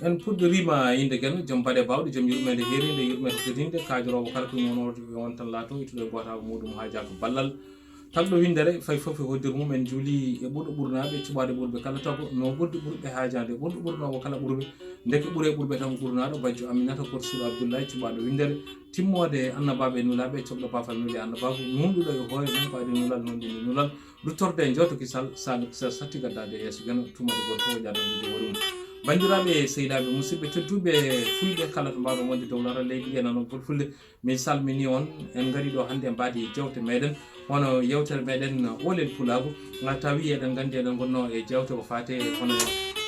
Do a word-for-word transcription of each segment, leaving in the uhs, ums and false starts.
En puɗɗoriima innde Geno, jom baɗe baawɗe, jom yurmeende heeriinde, yurmeende teddiinde, kaajoroowo kala ko woni wonoojo, yo on tan laato ittuɗo e gootaagu muuɗum, haajaaka ballal. Tagɗo winndere, fay fof e hoddir mum, en njuuli e ɓurɗo ɓurnaaɓe, cuɓaaɗo ɓurɓe kala tago, no ɓurɗo ɓurɓe haajaande, ɓurɗo ɓurnoowo kala ɓurɓe, ndeke ɓure ɓurɓe tan ɓurnaaɗo, bajjo Aminata, koto suuɗo Abdullahi, cuɓaaɗo winndere, timmoode annabaaɓe e nulaaɓe, coɓɗo paafal nuli annabaagu, nuunɗuɗo e hoore mum ko adi nulal, nonɗini nulal, ruttorde e njooto kisal, saabe kisal satti gaddaade e yeeso Geno, tumade gooto fof o ƴaadanndude hoore mum. Banndiraaɓe e sehilaaɓe, musidɓe tedduɓe, fulɓe kala to mbaawɗon wonde dow laral leydi, e nanon fulfulde, min salmini on. En ngari ɗo hannde mbaadi jewte meɗen, hono yewtere meɗen Oolel Pulaagu. Nga tawi eɗen nganndi eɗen ngonno e jewte ko faate hono,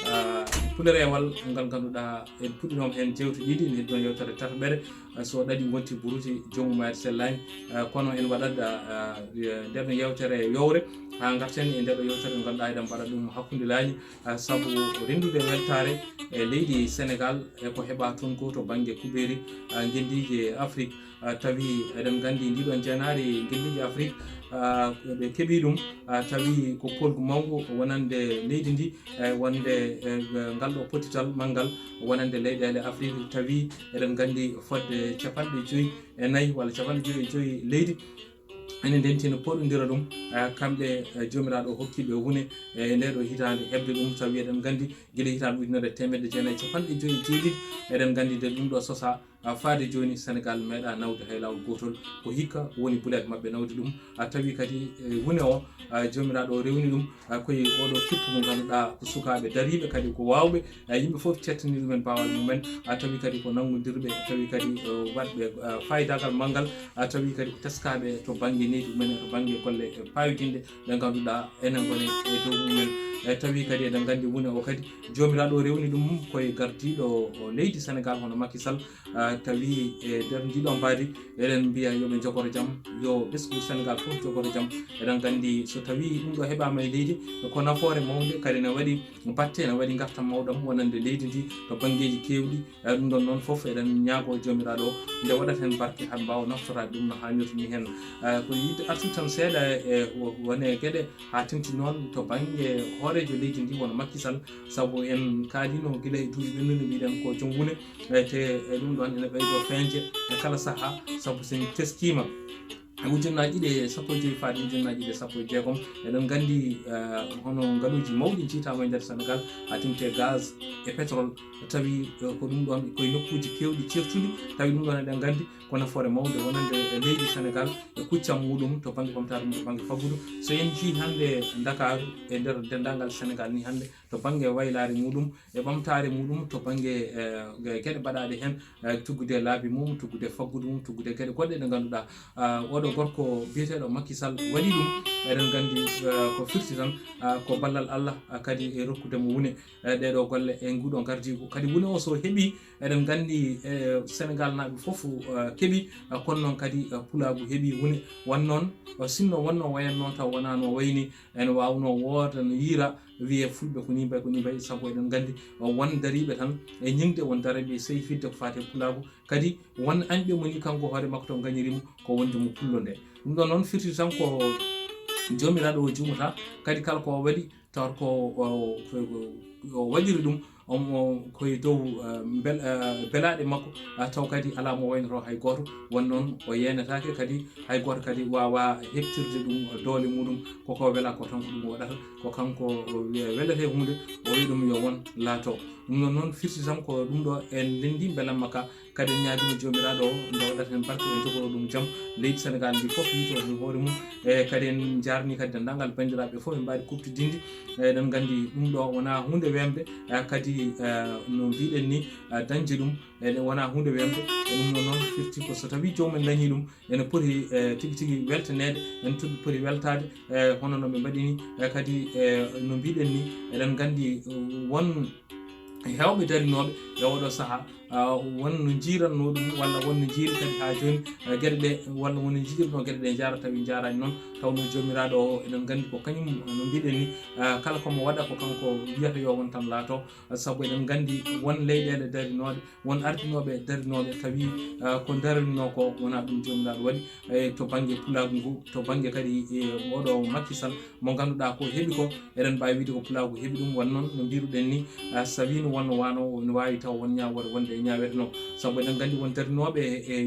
ah, pulerewal ngal ngannduɗaa en puɗɗinooma heen jewte ɗiɗi, en heddi on yewtere tataɓere, ah, so ɗaɗi ngonti buruti, joomum mayre sellaani. Ah, kono en waɗat, ah, ah, ndeɗo yewtere yowre, haa ngarten e ndeɗo yewtere nde ngannduɗaa eɗen mbaɗa ɗum hakkunde laañi, ah, sabu renndude weltaare e leydi Senegaal e ko heɓa toon ko to bannge kubeeri, ah, ngenndiije Afrik. Ah, tawi eɗen nganndi ndiɗon jeenaari ngenndiije Afrik, ah, ɓe keɓi ɗum, ah, tawi ko poolgu mawngu wonande leydi ndi, e wonde, e, ngal ɗo pottital manngal wonande leyɗeele Afrik, tawi eɗen nganndi fodde capanɗe joyi e nayi walla capanɗe joyi e joyi leydi ene ndenti no poɗondira ɗum, eh, kamɓe, eh, Joomiraaɗo hokki ɓe wune, eh, e ndee ɗo hitaande heɓde ɗum, tawi eɗen nganndi gila hitaande ujunere e teemedde jeenayi e capanɗe joyi e jeeɗiɗi, eɗen nganndi nde ɗum ɗo sosaa, ah, faade jooni Senegaal meeɗaa nawde hay laawol gootol, ko hikka woni buleet maɓɓe nawde ɗum. Ah, tawi kadi, eh, wune o, ah, Joomiraaɗo o rewni ɗum, ah, ko e oɗo kippu mo ngannduɗaa ko sukaaɓe dariiɓe kadi ko waawɓe, ah, yimɓe fof tettani ɗumen baawal mumen, ah, tawi kadi ko nanngondirɓe, tawi kadi, eh, waɗɓe, ah, faayidaagal manngal, ah, tawi kadi ko teskaaɓe to bannge nehdi mumen, to bannge golle, eh, paayodinɗe ɗe ngannduɗaa enen ngoni e dow mumen. Eh, tawi kadi eɗen nganndi wune o kadi Joomiraaɗo o rewni ɗum ko e gardiiɗo o leydi Senegaal hono Macky Sall, ah, tawi e nder ndiɗo mbaadi eɗen mbiya yo ɓe njogoro jam, yo ɓesngu Senegaal fof jogoro jam. Eɗen nganndi so tawi ɗum ɗo heɓaama e leydi, ko nafoore mawnde, kadi ne waɗi batte, ne waɗi ngartam mawɗam wonande leydi ndi to banngeeji keewɗi. Eh, ɗum ɗon noon fof eɗen ñaago Joomiraaɗo o nde waɗata heen barke, haa mbaawa naftoraade ɗum no haanirta ni heen. Eh, ko yiɗde artude tan seeɗa e wo-, wone geɗe haa teeŋti noon to bannge hooreejo leydi ndi woni Macky Sall, sabu en kaaliino gila e duuɓi ɓennuɗi, mbiɗen ko joom wune, eh, te, eh, ɗum ɗon ene ɓeydo feeñde e kala sahaa, sabu so en teskiima e ujunnaaji ɗiɗi e sappo e joyi faade ujunnaaji ɗiɗi e sappo e jeegom, eɗen nganndi, eh, hono ngaluuji mawɗi njiitaama e nder Senegaal, haa teeŋti e gaz e pétrole, tawi, eh, ko ɗum ɗon koye nokkuuji keewɗi ceertuɗi, tawi ɗum ɗon eɗen nganndi ko nafoore mawnde wonande e leydi Senegaal e kuccam muɗum to bannge ɓamtaare mum, to bannge faggudu. So en njii hannde Ndakaaru e nder denndaangal Senegaal ni hannde, to bannge waylaare muɗum e ɓamtaare muɗum, to bannge, eh, ge-, geɗe baɗaaɗe heen, eh, tuggude laabi mum, tuggude faggudu mum, tuggude geɗe goɗɗe ɗe ngannduɗaa, ah, oɗo gorko biyeteeɗo Macky Sall waɗi ɗum. Eɗen nganndi, eh, ko firti tan, ah, ko ballal Allah, ah, kadi e rokkude mo wune, eh, ɗeɗo golle e nguɗo ngardiigu. Kadi wune o so heɓi, eɗen nganndi, eh, Senegaal naaɓe fof, eh, keɓi, ah, kono noon kadi, ah, pulaagu heɓi wune. Wan noon, ah, sinno wonno wayanno taw wonaa no wayni, ene waawno wooda no yiira, wiyee fulɓe ko ni mbayi, ko ni mbayi, sabu eɗen nganndi, ah, won dariiɓe tan e ñiŋde, won dariiɓe e seyfidde ko faati e pulaagu. Kadi won añɓe mo ni kanko hoore makko to ngañiri mo ko wonde mo pullo nde. Ɗum ɗon noon firti tan ko Joomiraaɗo o juumata, kadi kala ko o waɗi, tawata ko o, o, o waɗiri ɗum, o, o, ko e dow, eh, bel-, eh, belaaɗe makko, ah, taw kadi alaa mo waynoto hay gooto. Won noon o yeenetaake kadi, hay gooto kadi waawaa heɓtirde ɗum doole muɗum. Ko ko wela ko tan ko ɗum o waɗata, ko kanko o we-, welete huunde, o wiya ɗum yo won laato. Ɗum ɗon noon firti tan ko ɗum ɗo en ndenndi mbelamma ka, kadi en ñaagiima Joomiraaɗo o nde waɗata heen barke, en jogoro ɗum jam, leydi Senegaal ndi fof yiytoo heen hoore mum. E kadi en njaarnii kadi denndaangal banndiraaɓe fof ɓe mbaadi kuuɓtidinndi. E eɗen nganndi ɗum ɗo wonaa huunde weemde, e kadi, e, no mbiɗen ni, e, dañde ɗum, e ɗe wonaa huunde weemde. E ɗum ɗo noon firti ko so tawii joomum en dañii ɗum, ene poti, e, tigi tigi weltaneede, ene tigi poti weltaade, e, hono no ɓe mbaɗi ni. E kadi, e, no mbiɗen ni, eɗen nganndi, e, won heewɓe darinooɓe e oɗo saha, won no jiiratno ɗum walla won no jiiri kadi haa jooni geɗe ɗe, walla won no jiirno geɗe ɗe jaara tawi jaaraani noon. Tawno joomiraaɗo o, eɗen nganndi ko kañum no mbiɗen ni, kala komo waɗa ko kanko wiyata yo won tan laato. Sabu eɗen nganndi won leyɗeele darinooɗe, won ardinooɓe darinooɓe tawi ko daranino ko wonaa ɗum joomiraaɗo waɗi. E to bannge pulaagu ngu, to bannge kadi e oɗo Macky Sall mo ngannduɗaa ko heɓi ko, eɗen mbaawi wiide ko pulaagu heɓi ɗum. Won noon no mbiruɗen ni, so tawi no wonno wano no waawi taw won ñaawoore wonde e ñaaweteno. Sabu eɗen nganndi won darinooɓe e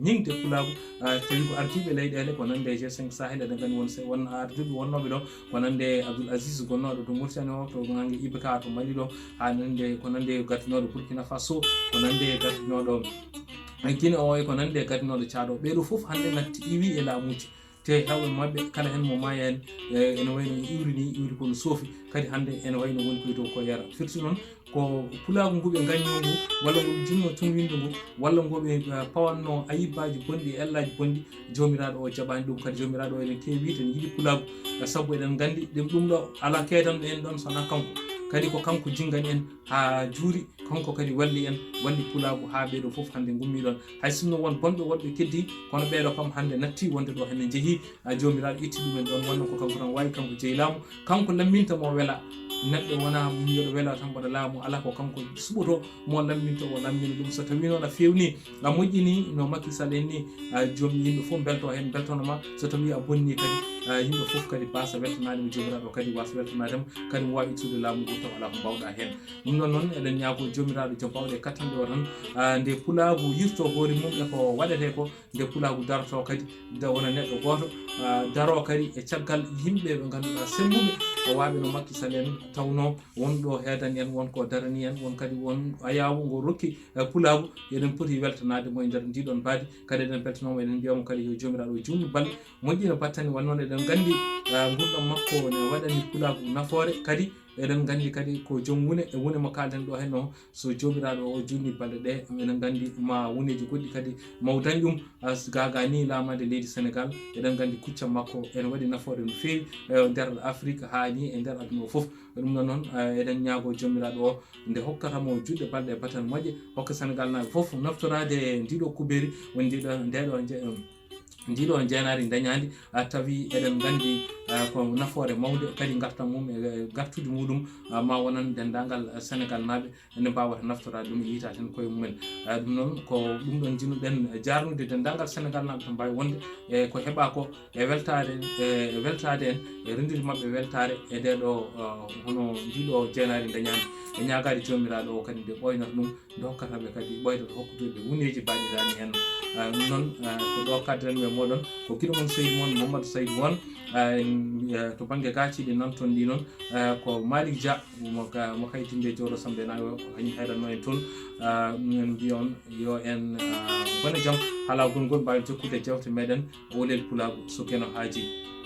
ñiŋde pulaagu, tawi ko ardiiɓe leyɗeele ko nande e G cinq Sahel, eɗen nganndi won won ardiiɓe wonnooɓe ɗo ko nande e Abdoul Aziz gonnooɗo to Mauritanie o, to nannge I B K to Mali ɗo, haa nande ko nande e gardinooɗo Burkina Faso, ko nande e gardinooɗo Guinée o, e ko nande e gardinooɗo Tchad o. Ɓeeɗo fof hannde natti iwi e laamuuji. Te hewɓe maɓɓe kala heen mo maaya en, ene wayno iwri ni, iwri kono soofi, kadi hannde ene wayno woni koye dow ko yara. Firti noon ko pulaagu ngu ɓe ngannoo ngu, walla ngu ɓe jinnoo tunwinde ngu, walla ngu ɓe pawanno ayibbaaji bonɗi e ellaaji bonɗi, joomiraaɗo o jaɓaani ɗum. Kadi joomiraaɗo o eɗen keewi wiide ne yiɗi pulaagu, sabu eɗen nganndi ɗum ɗum ɗo alaa keedanɗo en ɗoon so wonaa kanko. Kadi ko kanko jinngani en haa juuri, kanko kadi walli en, walli pulaagu haa ɓeeɗo fof hannde ngummi ɗoon. Hay sinno won bonɓe woɗɓe keddi, kono ɓeeɗo kam hannde natti wonde ɗo heen ne njehii, a joomiraaɗo itti ɗumen ɗoon, wonno ko kanko tan waawi, kanko jeyi laamu, kanko lamminta mo wela. Neɗɗo wonaa mbiyoɗo wela tan mboɗo laamu, alaa ko kanko suɓoto mo lamminta, o lammina ɗum. So tawi noon a feewni, a moƴƴini no Macky Sall en ni, a joom yimɓe fof mbelto heen, mbeltono ma. So tawi a bonni kadi, a yimɓe fof kadi mbasa weltanaade mo, joomiraaɗo kadi wasa weltanaade mo, kadi mo waawi ittude laamu ngu taw alaa ko mbaawɗaa heen. Ɗum ɗoon noon eɗen ñaago joomiraaɗo joom bawɗe kattanɗe o tan, a, nde pulaagu yirto hoore mum e ko waɗetee ko, nde pulaagu daroto kadi, nde wona neɗɗo gooto, a, daro kadi e caggal yimɓe ɓe ngannduɗaa sembuɓe, o waaɓe no Macky Sall en, tawno won ɗo heedani en, won ko darani en, won kadi won ayaawo ngo rokki, e, pulaagu. Eɗen poti weltanaade mo e nder ndiɗon mbaadi, kadi eɗen mbeltanoo mo, eɗen mbiya mo kadi yo joomiraaɗo juutnu balɗe, moƴƴina battane. Won noon eɗen nganndi, e, nguurndam makko ne waɗani pulaagu nafoore, kadi eɗen nganndi kadi ko joom wune, e wune mo kaalden ɗo heen o, so joomiraaɗo o juutni balɗe ɗe, eɗen nganndi ma wuneeji goɗɗi kadi maw dañ ɗum. A, gaagaa ni laamaade leydi Senegaal, eɗen nganndi kuccam makko ene waɗi nafoore no feewi, e, nder Afrik haa ni e nder aduna o fof. Ɗum ɗoon noon, e, eɗen ñaago joomiraaɗo o nde hokkata mo juutde balɗe battane moƴƴe, hokka Senegaal naaɓe fof naftoraade e ndiɗo kubeeri, woni ndiɗo, ndeɗo nje-, ndiɗo njeenaari dañaandi, a, tawi eɗen nganndi, a, ko nafoore mawnde, kadi ngartam mum e, e ngartuuji muɗum, a, ma wonan denndaangal, a, Senegaal naaɓe ene mbaawata naftoraade ɗum, yiita heen koye mumen. A, ɗum noon ko ɗum ɗoon njiɗno-ɗen jaarnude denndaangal Senegaal naaɓe to mbaawi wonde e ko heɓaa ko e weltaade, e weltaade en, e renndude maɓɓe weltaare e ndee ɗo, a, hono ndii ɗo jeenaari dañaandi. E ñaagaade joomiraaɗo o kadi nde ɓooynata ɗum, nde hokkata ɓe kadi ɓooyta to hokkude ɓe wuneeji mbaɗiraani heen. A, ɗum noon, a, ko ɗo kaddiranmi e mooɗon, ko giɗo mon seydi mon Mamadou Saydou Won, a, en, a, to bannge gaaciiɗi nan toon ɗi noon, a, ko Malick Dia mo ka, mo Kaytinde Jowro Sambe Nayo, ko kañum hayranno en toon. A, ɗum en mbiya on yo en, a, ngone jam, haa laawol ngol mbaawen jokkude jewte meɗen Oolel Pulaagu so Geno haajii.